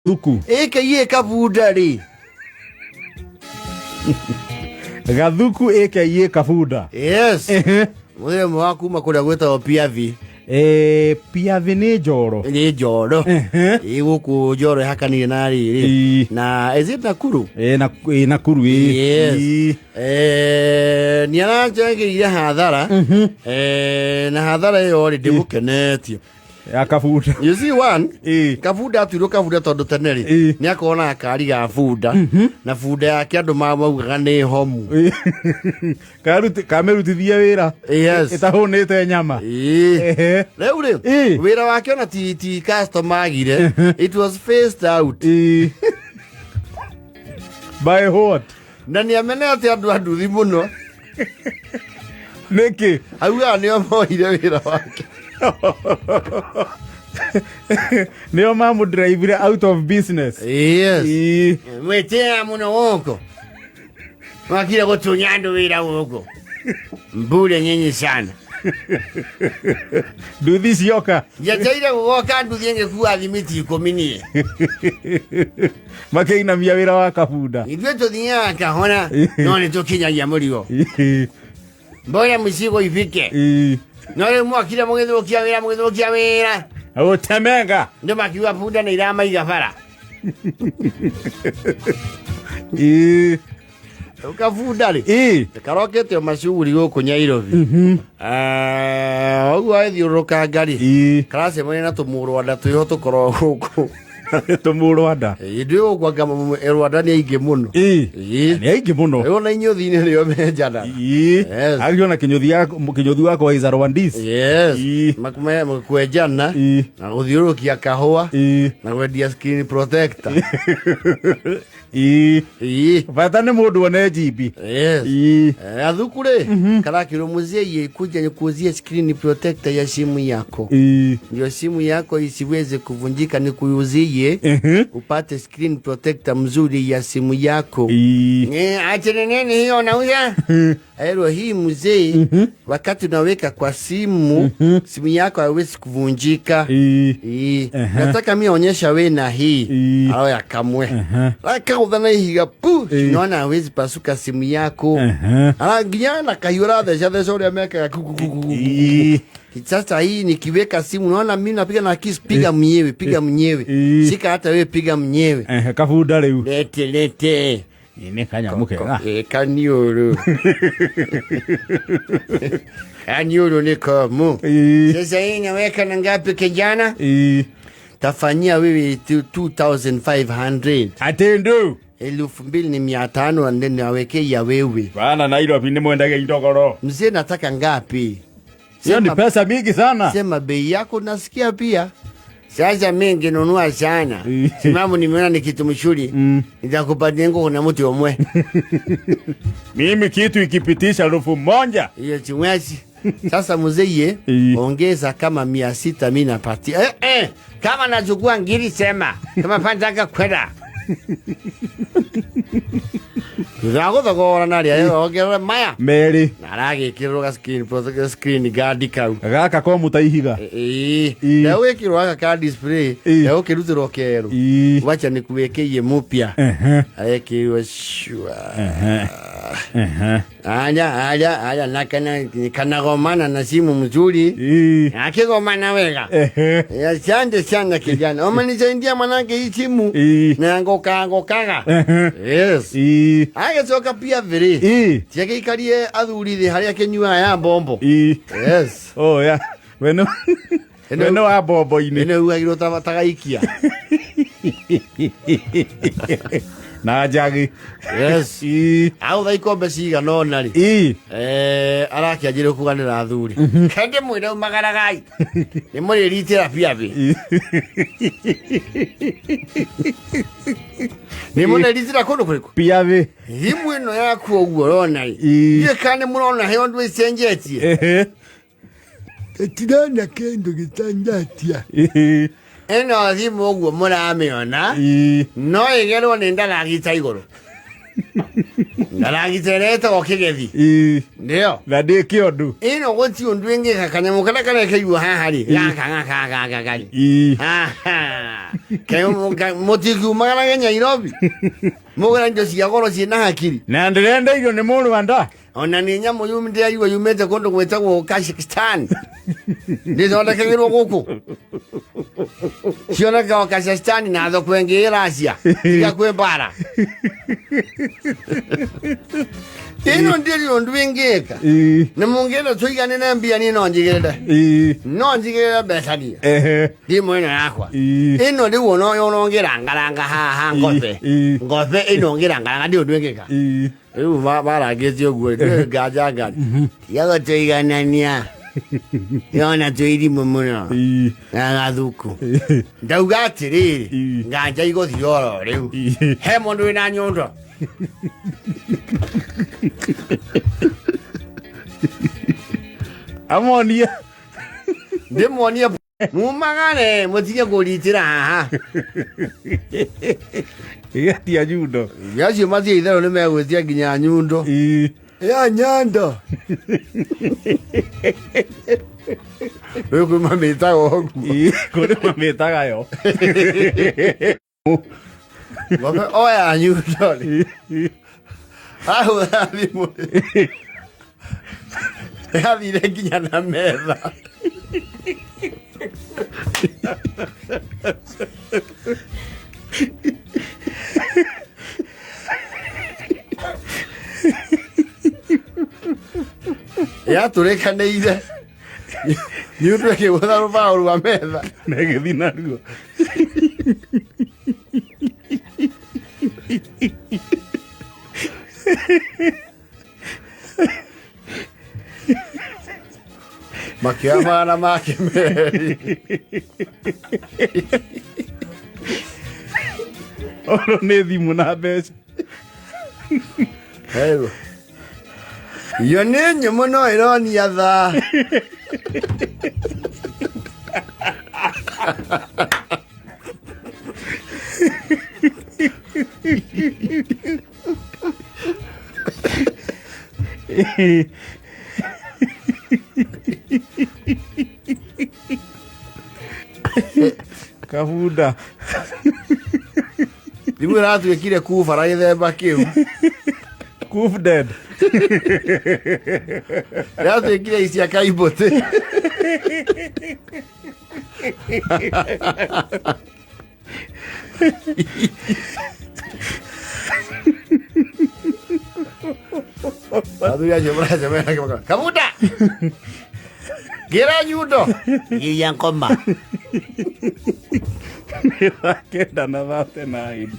Thuku. AKA Kabunda rĩ. Gathuku AKA Kabunda. Yes. Ehe. Mũthenya ũmwe wa kuma kũrĩa gwĩtagwo Piavi. Eh, Piavi nĩ Njoro. Nĩ Njoro. Ehe. Ĩ gũkũ Njoro ĩhakanire na rĩrĩ. Ĩ. Na is it Nakuru? Eh, na eh, Nakuru ĩ. Yes. Ĩ. Eh, nĩ aranjagĩire hathara. Eh, na hathara ĩyo rĩ ndĩmũkenetie. Ya Kabunda. You see one, Ĩ. Kabunda atuirwo Kabunda tondũ tene rĩ Ĩ. nĩ akorwo na gakari ga bunda na bunda yake andũ maugaga nĩ homu. Kamĩrutithie wĩra. Yes. Ĩtahũnĩte nyama. Ĩ. Ehe. Rĩu rĩ Ĩ. wĩra wake ona ti ti customer agire, it was phased out. Ĩ. By what? Na nĩ amenete andũ a nduthi mũno. Nĩkĩ? Augaga nĩo moire wĩra wake. Nĩo mamũdrive out of business. Yes. Ĩ. Mwĩtĩaga mũno gũkũ mwakire gũtunya andũ wĩra gũkũ mbure nyinyi sana. Nduthi cioka. Njeteire gũgoka nduthi ĩngĩkua thimiti 10 niĩ. Makĩinamia wĩra wa Kabunda. Ithuĩ tũthiaga kahora no nĩ tũkinyagia mũrigo. Mbora mĩcigo ifike. Ĩ. No rĩu mwakire mũgĩthũkia wĩra mũgĩthũkia wĩra. Ũtemenga. Andũ makiuga bunda nĩ iramaiga bara. Ĩ. Rĩu kabunda rĩ Ĩ. karokete o macuguri gũkũ Nyairobi. Ah, ũguo agĩthiũrũrũkanga rĩ Ĩ. karacemania na tũmũrwanda twĩho tũkoragwo gũkũ. Tũmũrwanda. Ĩ, ndĩ gũkũ anga Rwanda nĩ aingĩ mũno. Ĩ. Ĩ. Nĩ aingĩ mũno. Rĩu ona inyũthi-inĩ nĩo menjanaga. Ĩ. Yes. Akiona kĩnyũthi wakwa is a Rwandese. Yes. Ĩ. Kwenjana Ĩ. na gũthiũrũrũkia kahũa Ĩ. na kwendia screen protector. Ĩ. Ĩ. Bata nĩ mũndũ one njimbi. Yes. Ĩ. Eh, athuku rĩ karakĩrwo mzee kuja nikuuzie screen protector ya simu yako Ĩ. ndio simu yako isiweze kuvunjika, nikuuzie Ehe. upate screen protector mzuri ya simu yako. Ĩ. Eh, acha ni nini hiyo unauza? Aero hii mzee, wakati unaweka kwa simu, simu yako haiwezi kuvunjika. Ĩ. Ii. Ehe. Nataka mi onyesha we na hii Ii. ao ya kamwe Ehe. akautha na ihiga pu Ii. naona hawezi pasuka simu yako. Ehe. Ala nginya na kahiũ ratheca theca ũrĩa mekaga ku, ku, ku, ku, ku. Ĩ. Sasa hii nikiweka simu naona mimi napiga na kiss, piga mwenyewe, piga mwenyewe. Ii. Shika hata wewe piga mwenyewe. Ehe, Kabunda rĩu. Lete lete. Ĩ, nĩ kanyamũ kega. Eh, kaniũrũ. Kaniũrũ nĩ komu. Ĩ. Sasa hii naweka na ngapi kijana? Ĩ. Tafanyia wewe 2500. Atĩ ndũ. 2500 ndio nawekea wewe. Bana Nairobi nĩ mwendagia indo goro. Mzee nataka ngapi? Hiyo ni Sema- pesa mingi sana. Sema bei yako nasikia pia. Sasa mimi ningenunua sana. Simamu nimeona ni kitu mzuri. Nitakupatia ngo kuna mtu omwe. Mimi kitu ikipitisha 1000. Hiyo chimwezi. Sasa mzee Ii. ongeza kama 600 mimi napatia. Eh, eh, kama nachukua ngiri sema. Kama pantaka kwenda. Tũgagũthogora na rĩa ongerera maya. Merĩ. Na aragĩkĩrĩrwo ga screen protector screen guard kau. Gaka ko mũta ihiga. Ĩĩ. Ii. Na wĩkĩrwo gaka ka display, Ii. na ũkĩrutĩrwo kerũ. Ii. Wacha nikuwekeiye mupya. Ehe. Arekĩrwo shua. Ehe. Ehe. Aya, aya, aya, na kana kanagomana na simu mzuri. Ĩ. Akigomana wega. Ehe. Asante sana kijana. Umenisaidia mwanange hii simu. Ii. Na ngoka ngokaga. Ehe. Yes. Ĩ. Agĩcoka pia thĩrĩ. Ĩ. Tiagĩikarie athuri thĩ harĩa akĩnyuaga ya mbombo. Ĩ. Yes. Oh ya. Weno. Weno wa bombo-inĩ. Ĩno ĩhuhagĩrwo ta tagaikia. Na njagi. Yes. Ĩ. Agũtha ikombe cigana ũna rĩ. Ĩ. Eh, arakĩanjĩrĩria kũganĩra athuri. Kende mwĩre umagaragai. Nĩ mũrĩritĩra pia thĩ. Nĩ mũrĩritĩra kũndũ kũrĩkũ? Pia thĩ. Thimu ĩno yaku ũguo ũrona rĩ. Ĩ. Ndiũĩ kana nĩ mũrona he ũndũ ĩcenjetie. Ehe. Tũtirona kĩndũ gĩcenjetie. Ĩ. Ĩno thimũ ũguo mũramĩona Ĩ. no ĩgerwo nĩ ndaragita igũrũ. Ndaragita ĩrĩa ĩtagwo kĩgethi. Ĩĩ. Ndio. Na ndĩ kĩondu. Ĩno gũtirĩ ũndũ ĩngĩka kanyamũ karĩa karekeirwo haha rĩ. Gaka gaka gaka gaka. Ĩĩ. Haha. Mũtikiumagaraga Nairobi. Mũgũra indo cia goro ciĩna hakiri. Na ndĩrendeirio nĩ mũrũ wa nda. Ona nĩ nyamũ ndĩraigua yumĩte kũndũ gwĩtagwo Kazakhstan. Ndĩthondekagĩrwo gũkũ. Cionekaga Kazakhstan na thoko ĩngĩ ĩ Russia. Tiga kwĩ mbara. Ĩno ndĩrĩ ũndũ ĩngĩka. Ĩĩ. Na mũngĩenda tũiganĩre mbia niĩ no njigĩrĩre. Ĩĩ. No njigĩrĩre mbeca niĩ. Ehe. Thimũ ĩno yakwa. Ĩĩ. Ĩno rĩu ona ũnongĩrangaranga haha ngothe. Ĩĩ. Ngothe ĩno ũngĩrangaranga ndĩ ũndũ ĩngĩka. Ĩĩ. Rĩu marangĩtie ũguo rĩ, nganja nganja. Tiga gũtũiganania. Yona twĩ irimũ mũno. Ĩĩ. Na gathuku. Ndauga atĩrĩrĩ, Ĩĩ. nganja igũthiĩ oro rĩu. Ĩĩ. He mũndũ wĩna nyundo. Amonie. Ndĩmuonie mumagare mũtige kũritĩra haha. Ĩgetia nyundo. Acio matirĩ itherũ nĩ megwĩtia nginya nyundo. Ĩĩ. Ya nyando. Rĩu kwĩ mamĩtaga ũguo. Ĩĩ. Kũrĩ mamĩtaga yo. Ng'ombe oya nyundo rĩ. Ahũra thimũ rĩ. Yathire nginya na metha. Yatũrĩkanĩire. Nyundo ĩkĩgũtha rũbaũ rwa metha. Na ĩgĩthiĩ naruo. Makĩoya magana make merĩ. Oro nĩ thimũ na mbeca. Hello. Iyo nĩ nyũmũ no ĩronia thaa. Kabunda. Thimũ ĩratuĩkire kubara gĩthemba kĩu. Kuf dead. Ĩratuĩkire icia kaimbũtĩ. Athuri acio maracemania makauga, Kabunda! Gĩra nyundo! Giria ngoma. Nĩ thaa 9 na 39.